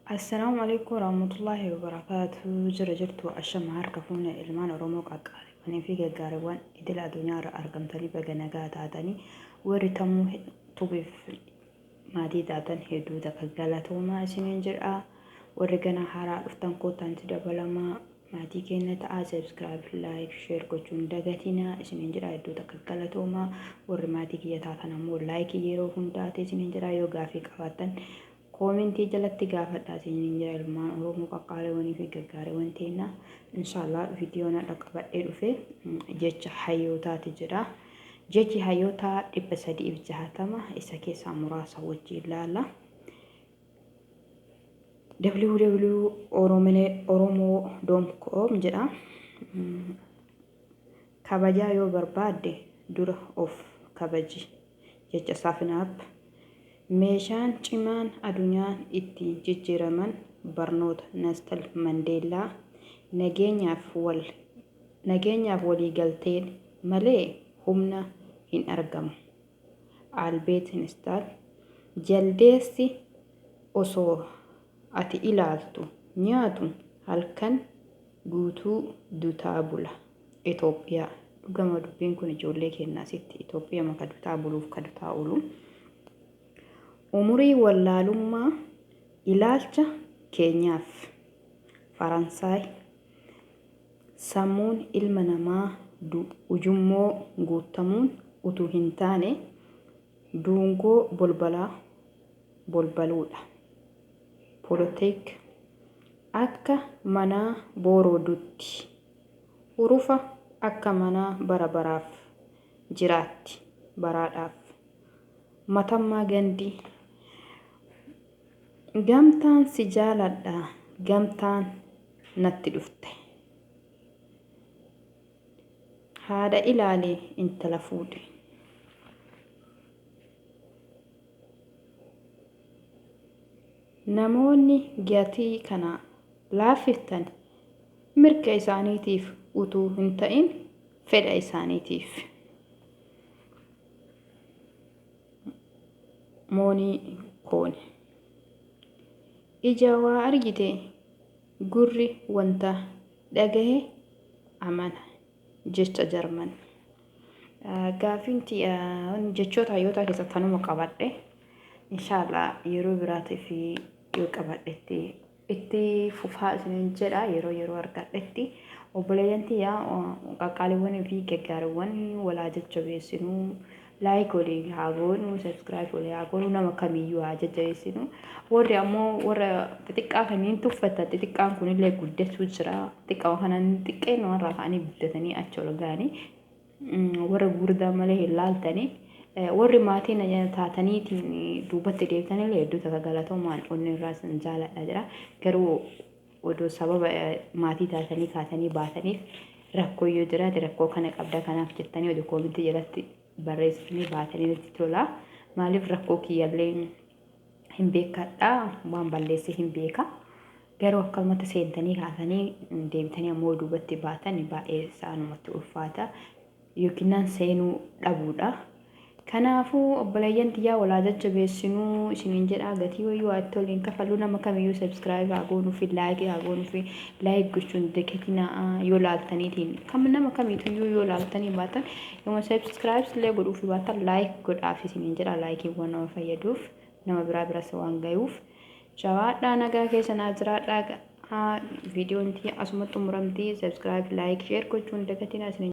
Assalaamu alaikum warahmatullaahi wabarakaatu. Jira jirtu, ashama harka fuune, ilmaan Oromoo qaqqaaliiwwanii fi gaggaariiwwan idila addunyaa irra argamtanii, baga nagaa taatanii. Warri tamuu tubiif maatii taatan hedduu takka galatoomaa isiniin jedha. Warri gana haaraa dhuftan koottaanti dabalamaa, maatii keenya ta'aa, subscribe, like, share gochuun dagatinaa isiniin jedha. Hedduu takka galatoomaa. Warri maatii kiyya taatan ammoo like yeroo hundaati isiniin jedha. Yoo gaafii qabaattan comment jalatti gaafadhaa isiniin jira. Ilmaan Oromoo qaqqaaliiwwanii fi gaggaariiwwan teennaa, inshaallah viidiyoon har'a qabadhee dhufe jecha hayyootaati jedha. Jechi hayyootaa 360, isa keessaa muraasa wajjin ilaalla. www.oromoo.com jedha. Kabajaa yoo barbaadde dura of kabaji. Jecha Saafinaap. Meeshaan cimaan adunyaan ittiin jijjiiraman barnoota. Nelson Mandeellaa. Nageenyaaf waliigalteen malee humna hin argamu. Albert Einstein. Jaldeessi osoo ati ilaaltu nyaatu halkan guutuu dutaa bula. Itoophiyaa. Dhugama dubbiin kun ijoollee kennaa sitti Itoophiyaa maka dutaa buluuf ka dutaa oolu. Umurii wallaalummaa ilaalcha keenyaaf. Faransaay. Sammuun ilma namaa ujummoo guuttamuun utuu hin taane duungoo bolbalaa bolbaluudha. Poloteek. Akka manaa booroo dutti. Hurufa akka manaa bara baraaf jiraatti baraadhaaf. Matammaa Gandii. Gamtaan si jaaladha, gamtaan natti dhufte. Haadha ilaali, intala fuudhi. Namoonni gatii kana laaffiftan mirga isaaniitiif utuu hin ta'in fedha isaaniitiif. Moonii kooni. Ija waa argite, gurri wanta dhagahe amana. Jecha Jarman. Gaafiin jechoota hayyootaa keessatti tanuma qabadhe. Inshaallah yeroo biraatiif yoo qabadhetti itti fufaa isiniin jedha, yeroo yeroo argadhetti. Obboleeyyan tiyya qaqqaaliiwwanii fi gaggaariiwwan, walaa jajjabeessinuu, like walii haa goonu, subscribe walii haa goonu, nama kamiyyuu haa jajjabeessinu. Warri ammoo warra xixiqqaa kanneen tuffatan, xixiqqaan kunillee guddachuu jira. Xiqqaa kanan xiqqeen warra ka'anii guddatanii achi ol ga'anii warra gurguddaa malee hin laaltanii. Warri maatii taataniitiin duubatti deebitanii hedduu takka galatoomaan, onni irraa isin jaaladha jira. Garuu odoo sababa maatii taatanii kaatanii baataniif rakkoo yoo jiraate, rakkoo kana qabda kanaaf jettanii odoo comment jalatti barreessitanii baatanii natti tola. Maaliif, rakkoo kiyyallee hin beekadha, waan balleesse hin beeka. Garuu akkanumatti seentanii kaatanii deebitanii ammoo duubatti baatan baay'ee isaanumatti ulfaata. Yookiin seenuu dhabuudha. Kanaafuu obboleeyyan tiyyaa, walaa jajjabeessinuu isiniin jedha. Gatii wayyuu haa itti waliin kafaluu, nama kamiyyuu subscribe haa goonuu fi like haa goonuu fi like gochuun dagatinaa. Yoo laaltaniitiin kam nama kamiituyyuu yoo laaltanii baatan, yooma subscribe illee godhuu fi baatan, like godhaaf isiniin jedha. Likeiiwwan nama fayyaduuf, nama biraa biras waan gayuuf. Jabaadhaa, nagaa keessa naa jiraadhaa. Viidiyoon tiyya asuma xumuramtii. Subscribe, like, share gochuun dagatinaa isiniin.